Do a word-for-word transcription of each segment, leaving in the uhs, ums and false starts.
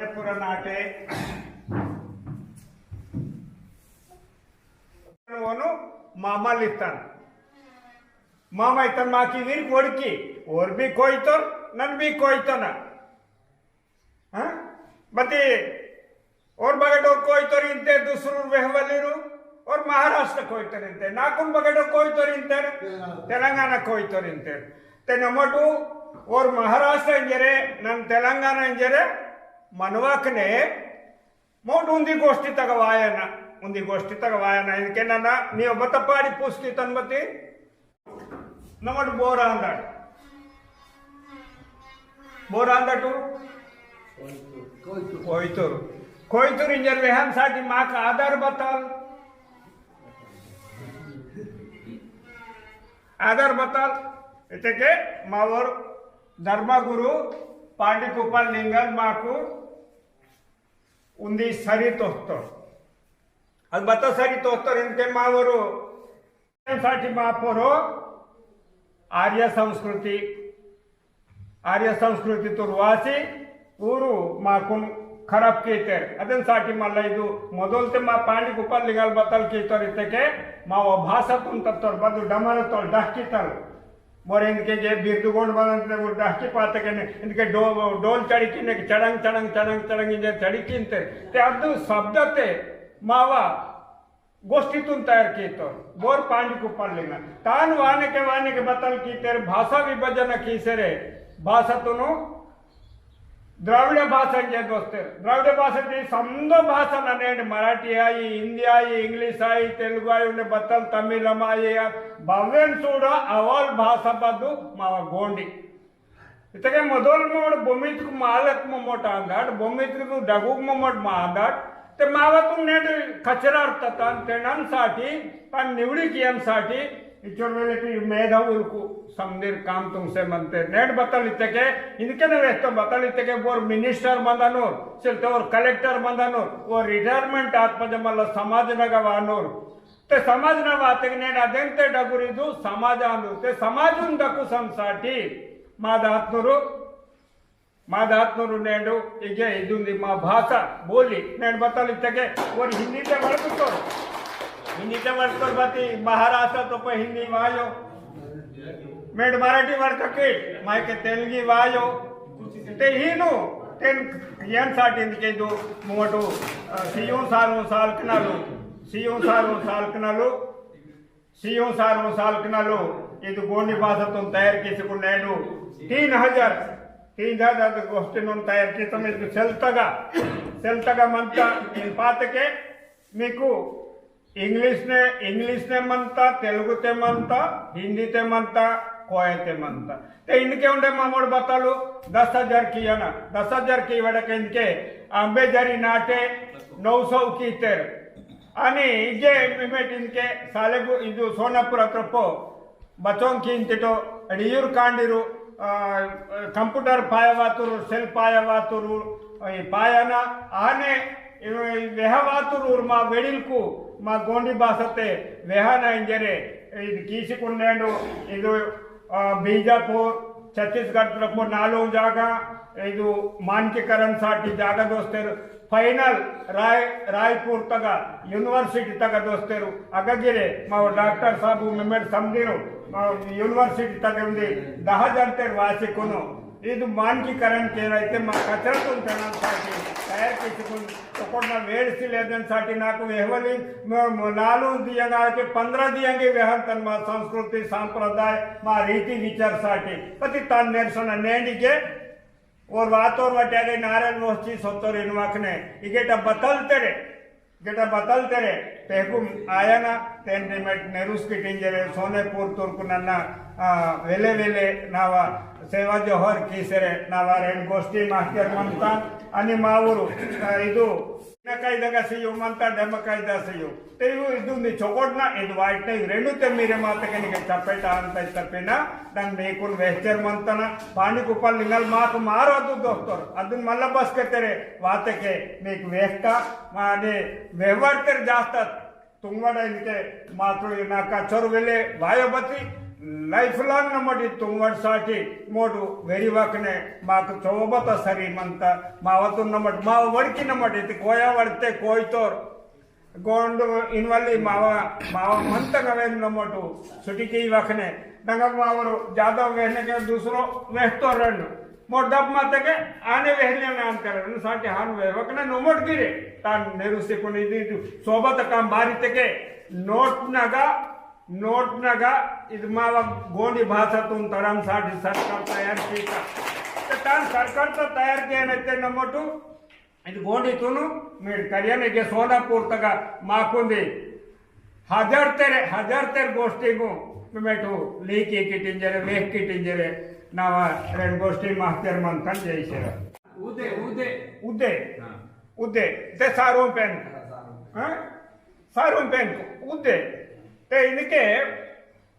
पुरा नाटे ओनु मामा लितन। मामा इतन माकी वीर कोड़की, ओर भी कोइतोर, नन भी कोइतोना। हाँ? बती, ओर बगटो कोइतोर इंते, दूसरू वेहवलीरू, ओर महाराष्ट्र कोइतोर इंते। नाकुन बगटो कोइतोर इंते, तेलंगाना। तेलंगाना कोइतोर इंते। ते नमटू, ओर महाराष्ट्र इंजरे, नन तेलंगाना इंजरे, मनवाकने, मोट उन्दी गोष्ठी तक वायना, उन्दी गोष्ठी तक वायना, इनके नना, नी बतपाड़ी पुस्की तनबती, नमट बोर आंदट। बोर आंदटू? कोइतुर। कोइतुर इंजर वेहन साटी माक आधार बताल। आधार बताल। इतके मावर धर्मगुरु पांडी कुपार लिंगल माकू उन्दी सरी तोहतोर। अद बता सरी तोहतोर इनके मावरो साठी मापोरो आर्य संस्कृति, आर्य संस्कृति तुर्वासी ऊरु माकुन खराब कीतेर। अदन साठी मल्ला इदु मोदोलते मा पांडी कुपार लिंगाल बतल कीतोर इतके मा वो भाषा तुन तत्तोर बदु डमर तोल डहकीतल। मोरे इनके जे बिर्दुगोंड बनते वो डहकी पाते के ने, इनके डो-, डोल चढ़ी की ने चढ़ंग, चढ़ंग, चढ़ंग, चढ़ंग इंजे चढ़ी कीनते। ते अद्दु शब्दते मावा गोष्ठीतुन तैयार कीतोर, बोर पांडी कुपार लिंगा। तान वाने के, वाने के बतल कीतेर भाषा विभजन कीसेरे, भाषा तुनु द्राविड़ भाषा इंजे दोस्तेर। द्राविड़ भाषा ते समदो भाषा ननेंड मराठी आई, हिंदी आई, English आई, तेलुगु आई, उन्हें बतल तमिल आई, बावेन सूड़ा अवाल भाषा बदु मावा गोंडी। इतके मोदोल मोड़ बोमित को मालक मोमोट आंदाट, बोमित को डगुक मोमोट मा आंदाट, ते मावा तुम नेट कचरार ततान तेनन साठी, तान निवड़ी कियन साठी, इचोर वेले की मेधावुल को समदीर काम तुमसे मनते। नेट बतल इतके, इनके ने वेस्तो बतल इतके, बोर minister मंदानोर, सिलते ओर collector मंदानोर, वो retirement आत्मा जमल समाज नगा वानोर, ते समाज ना वाते नेड अदेंते डगुरिदु समाज आंदु। ते समाज उन दकुसन साठी मा दातनुरु, मा दातनुरु नेडु इगे इदुंदी मा भाषा बोली। नेड बतल इतके ओर हिंदी ते वड़कुतोर, हिंदी ते वड़कुतोर बती महाराष्ट्र तो पे हिंदी वायो। मेड मराठी वर्तकी, मायके तेलुगी वायो। ते हीनु, तेन यन साटिन के दो मोटो, अ, सियों सारों साल कनालो, सियों सारों साल कनालो, सियों सारों साल कनालो, ये तो गोंडी भाषा तुम तैयार की सको नैनो, तीन हजार, तीन हजार तो गोष्ठी नोन तैयार की समय तो सेल्तगा, सेल्तगा मनता, इन पात के, मीकु English ने, English ने मनता, तेलुगु ते मनता, हिंदी ते मनता, कोया ते मनता। ते इनके उंडे मामोड़ बतालू दस हजार की है ना, दस हजार की वड़क इनके अम्बेजरी नाटे नौ सौ की तेर। अनि इजे मिमेट इनके सालेबु इदु सोनापुर अत्रपो बचों की इंतिटो रियूर कांडिरु, आ, computer पाया वातुरु, cell पाया वातुरु, ई पायाना आने, ई वेहा वातुरु मा वेडिलकु, मा गोंडी भाषाते वेहाना इंजरे, इद कीसी कुन्नेंडु, इदु, आ, बीजापुर, छत्तीसगढ़ तरफ नालो जागा, इदु मानकीकरण साठी जागा दोस्तेरु, final राय-, रायपुर तगा university तगा दोस्तेरु अगगिरे मा डॉक्टर साहब मेमेड समदिरु मा university तगा उंदी दहा जन तेर वासी कुनु इदु मानकीकरण केरैते मा कचरा तुम तेना साठी तैयार किसी कुन तो कोटना वेड़ सी लेदन साठी नाकु वेहवली म-, म-, नालू दियंगा के पंद्रह दियंगे वेहन तन मा संस्कृति संप्रदाय मा रीति विचार साठी पति तान नेरसोना नेंडी के ओर वातोर वट्यागे नारायण मोहची सोतोर इनवाकने, इगेटा बतल तेरे, इगेटा बतल तेरे, पेकुम आयना, तेन रिमेट नेरुस किटिंजरे, सोनेपुर तुर्कुनन्ना, आ, वेले वेले नावा, सेवा जोहर कीसरे, नावा रेन गोष्ठी मास्टर मनता, अनि मावुरु, आ, इदु, न कायदा का सियो मनता, डम कायदा सियो। तेयु इदुंदी चोकोटना, इदु वाइटना, इदु रेंडु ते मेरे माता के निके चपेटा अंत तपेना, दन मेकुन वेहचर मंतना, पानी कुपल निंगल माक मारो अदु दोस्तोर, अदुन मल्ला बस के तेरे वाते के मेक वेहता, माने वेहवार तेरे जास्ता, तुंगवाड़ा इनके मातुर इना का चोर वेले वायो बती, Lifelong नमट इत्तुम वडसाटी मोडु वेरी वकने माक चोबत सरी मंता। मावतु नमट माव वड़की नमट इति कोया वड़ते कोयतोर गोंड इनवली मावा मावा मंत नवेन नमटु सुटिकी वकने नंग मावरु जादव वेहने के दूसरो वेहतोर रंड मोड़ दब माते के आने वेहले नाम करन साटी हान वे वकने नमट गिरे तान नेरुसे कोने इदि सोबत काम बारी तेके नोट नगा नोट नगा इद मावा गोंडी भाषा तुन तरम साटी सरकार तयार कीता। ते तान सरकार तो तयार किया नते नमटु इद गोंडी तुनु मेड करिया ने के सोनापुर तगा माकुंदी हजार तेरे हजार तेरे गोष्टी को मेटु लेके किटिंजरे वेख किटिंजरे नावा रेंड गोष्टी मास्टर मंथन जैसे उदे उदे उदे हाँ। उदे ते सारों पेन हाँ। सारुम पेन उद्दे ते इनके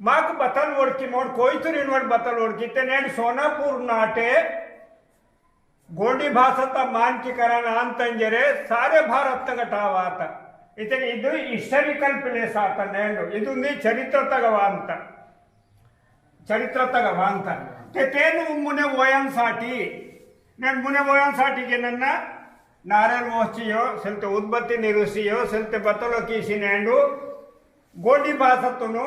माक बतल ओड़की मोड़ कोईतुर इनवड़ बतल ओड़की ते नेन सोनापुर नाटे गोंडी भाषा ता मानकीकरण आंतंजरे सारे भारत तक टावाता। इते इदु हिस्टोरिकल प्लेस आता नेंडो इदु नी चरित्र तक वांता। चरित्र तक वांता ते तेन मुने वयन साटी नेन मुने वयन साटी के नन्ना नारेल वोचियो सिलते उद्बत्ती निरुसियो सिलते बतलो कीसी नेंडु गोंडी भाषा तुनु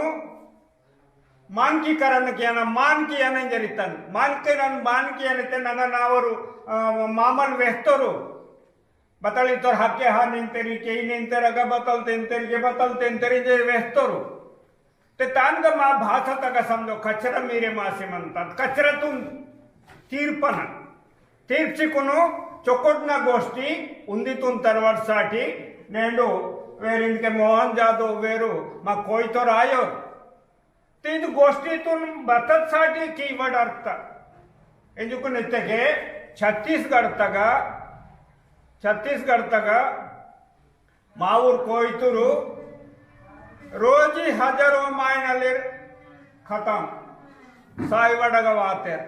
मानकीकरण कियाना मानकीकरण जरितन मानकीकरण मानकीकरण ते नना नावरु मामल वेहतोरु बतल इत्तोर हक्के हा निंतेरी केई निंतेर अगा बतल तेंतेरी के बतल तेंतेरी जे वेहतोरु ते तानगा मा भाषा तगा समझो कचरा मेरे मासे मनतात कचरा तुम तीर्पना तीर्पची कुनु चोकोटना गोष्टी उन्दी तुन तरवार साटी नेंडो वेरिन के मोहन जादो वेरु मा कोई तो रायो। ते इद गोष्टी तुन बतत साटी कीवर्ड अर्थ एंजुकुन इत्ते के छत्तीसगढ़ तगा छत्तीसगढ़ तगा मावुर कोइतुरु रोजी हजारों मायनलिर खतम। साइवडग वातेर।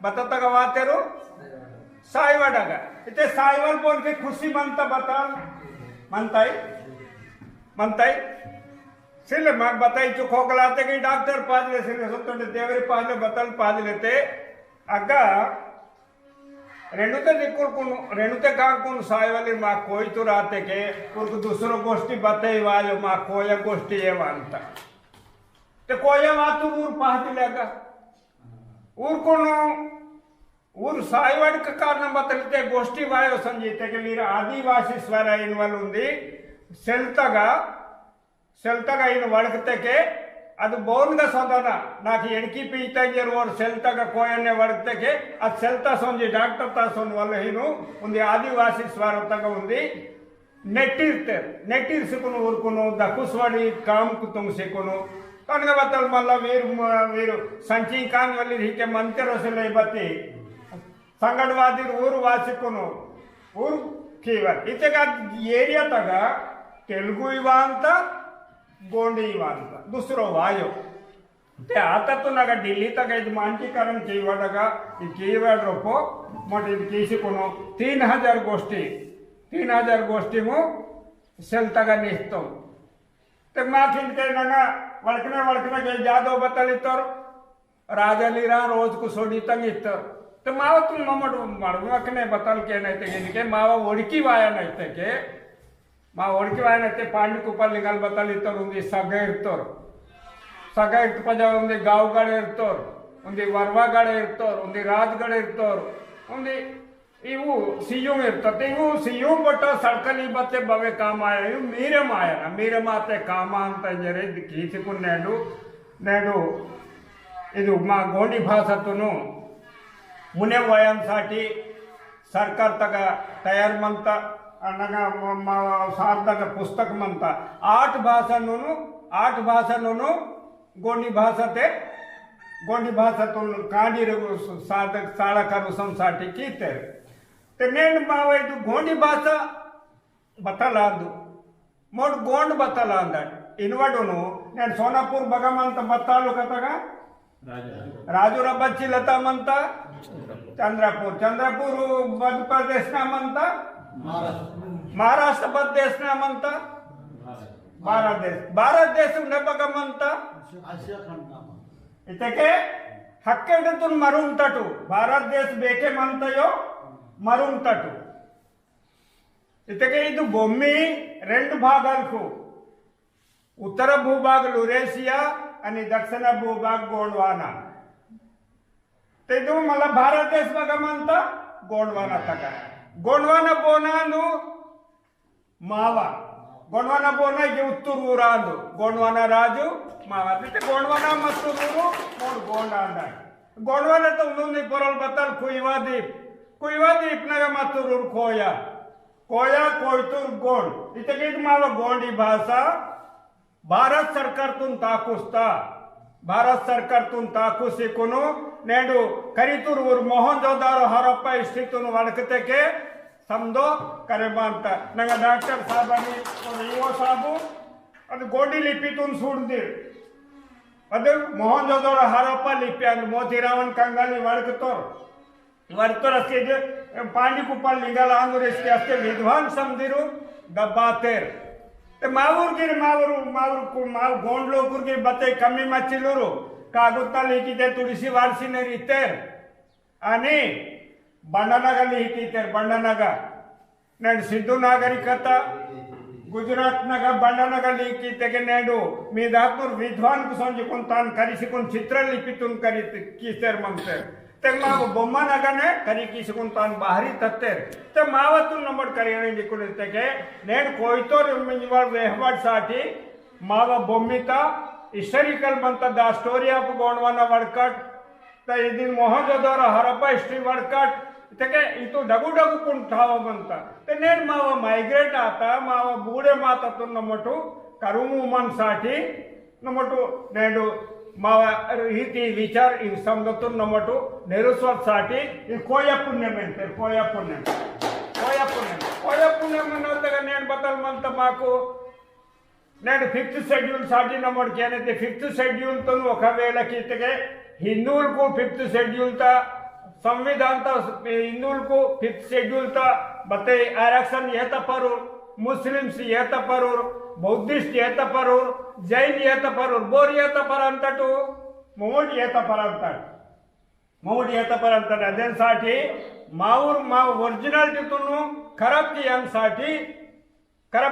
बततग वातेरु? साइवडग। इते साइवल बोल के खुशी मनता बतल? मनताई? मनताई? सिले माक बताई चुकोगलाते कि डॉक्टर पादले सिले सत्तोंडे देवरी पादले बतल पादले ते अग्गा रेणुते निकुल कुन रेणुते कांकुन सायवली मा कोई तो राते के उनको दूसरो गोष्ठी बताई वायो मा कोया गोष्ठी ये वांता। ते कोया वातु ऊर पाहती लेगा। ऊर कोनो ऊर सायवड का कारण बतलते गोष्ठी वायो संजीते के वीर आदिवासी स्वर इन वाल उंदी सेल्तगा सेल्तगा इन वड़कते के अद बोन गा सोंदना नाकि एड़की पीता इंजेर ओर सेल्तगा कोयने वड़कते के अद सेल्ता सोंजी डॉक्टर ता सोन वल हिनु उन्दी आदिवासी स्वारतगा उन्दी नेटिर तेर नेटिर सिकुनु उरकुनु दकुसवाड़ी काम कुतुंग सिकुनु तनगा बतल मल्ला वीर वीर संचिंग कांग वल्ली हिके मंतेरो सिले बत्ती संगडवादी ऊर वासिकुनु ऊर कीवर इतेगा एरिया तगा तेलुगु इवांता गोंडी इवांता दूसरो वायो। ते आता तो नगा दिल्ली तगा इद मानकीकरण कीवडगा इ कीवर रोपो मोटे इद कीसिकुनु तीन हजार गोष्ठी तीन हजार गोष्ठी मु सेल तगा निस्तो। ते माखिन के नगा वड़कने वड़कने के जादो बतलितोर राजा लीरा रोज कुसोड़ी तंग इत्तर। ते मावतुन ममड़ मड़वकने बतल के नैते के इनके मावा ओड़की वाया नैते के मा ओड़की वाया नैते पांडी कुपल निगल बतल इत्तर उन्दी सगैर तोर सगैर पजा उन्दी गावगड़ एरतोर उन्दी वरवागड़ एरतोर उन्दी राजगड़ एरतोर उन्दी इवु सियुम इर्तते, इवु सियुम बट्टा सड़कली बत्ते बवे काम आया, इवु मीरे माया ना, मीरे माते काम अंत जरे कीसी कुन नेडु, नेडु, इदु मा गोंडी भाषा तुनु, मुने वयन साटी सरकार तगा तयार मंता, अनगा म-, म-, सार तगा पुस्तक मंता, आठ भाषा नुनु, आठ भाषा नुनु, गोंडी भाषा ते, गोंडी भाषा तो कांडी रे साधक साड़ा करू संसाटी कीते। ते नेन मावे तू गोंडी भाषा बतलांदु। मोड़ गोंड बतलांदा। इनवडुनु, नेन सोनापुर बगमंत बत्तालु कतगा? राजू। राजू रबच्ची लता मंता? चंद्रपुर। चंद्रपुर मध्य प्रदेश ना मंता? महाराष्ट्र। महाराष्ट्र प्रदेश ना मंता? भारत देश। भारत देश ने बगमंता? आशिया खंड ना मंता। इतके हक्केडतुन मरुंतटु, भारत देश बेके मंतयो मरुंतटु। इतके इदु बोम्मी रेंड भागलकु, उत्तर भूभाग लुरेशिया अनि दक्षिण भूभाग गोंडवाना। ते इदु मला भारत देश बगा मंता गोंडवाना तगा। गोंडवाना बोनानु मावा। गोंडवाना बोना इगे उत्तुर ऊरांदु। गोंडवाना राजु मावा। इते गोंडवाना मत्तुर ऊरु मोड़ गोंड आंदा। गोंडवाना तो उन्नुंदी पोरल बतल कुइवा दीप। कुइवा दीप नगा मत्तुर ऊरु कोया। कोया कोयतुर गोंड। इते कित मावा गोंडी भाषा भारत सरकार तुन ताकुस्ता। भारत सरकार तुन ताकुसी कुनु नेडु करितुर ऊर मोहनजोदारो हड़प्पा स्थिति तुन वड़कते के समदो करे मानता। नंगा डॉक्टर साहब अनि और ईओ साहब अद गोंडी लिपि तुन सूड़दिर। अद मोहनजोदारो हड़प्पा लिपि अंद मोतीरावन कंगाली वड़कतोर। वर्तोर अस्के जे पांडी कुपार लिंगाला आंगुर इसके अस्के विद्वान समदिरु दब्बातेर। ते मावुर गिर मावुर, मावुर कु-, माव गोंड लोकुर गिर बते कमी मचिलुरु। कागुत्ता लिखिते तुड़सी वारसी ने रितेर। अनि बंडनगा लिखितेर, बंडनगा। नेंड सिंधु नागरिकता, गुजरात नगा, बंडनगा लिखिते के नेंडु, मी धातुर विद्वान कुसंजी कुन तान करिसी कुन चित्रलिपि तुन करी किसेर मंतेर। ते माव बोम्मा नगने करी किसी कुन तान बाहरी तत्तेर। ते मावतुन नंबर करियने जिकुन तेके नेड कोयतोर मिंजवाल वेहवाड साठी माव बोम्मिता historical मंता the story of गोंडवाना वड़कट। ते इदिन मोहनजोदड़ो हड़प्पा history वड़कट। तेके इतु डगु डगु कुन ठाव मंता। ते नेड माव migrate आता, माव बूड़े माता तुन नमटु करुमु मन साठी नमटु नेडु मावा रीति विचार इन समदतुन नमटु नेरुस्वर साठी इन कोया पुनेम एंतेर, कोया पुनेम। कोया पुनेम। कोया पुनेम नोतगा नेड बतल मंत माकु नेड fifth schedule साठी नमट केने ते fifth schedule तुन ओकवेला कीतगे हिंदुलकु fifth schedule ता संविधान ता हिंदुलकु fifth schedule ता बते आरक्षण येता परुर, Muslims येता परुर, Buddhist येता परुर, जैन येता परुर, बोर येता पर अंतटु मोमोट येता पर अंतट। मोमोट येता पर अंतट। अदेन साठी माउर माव originality तुनु खराब कियान साठी खराब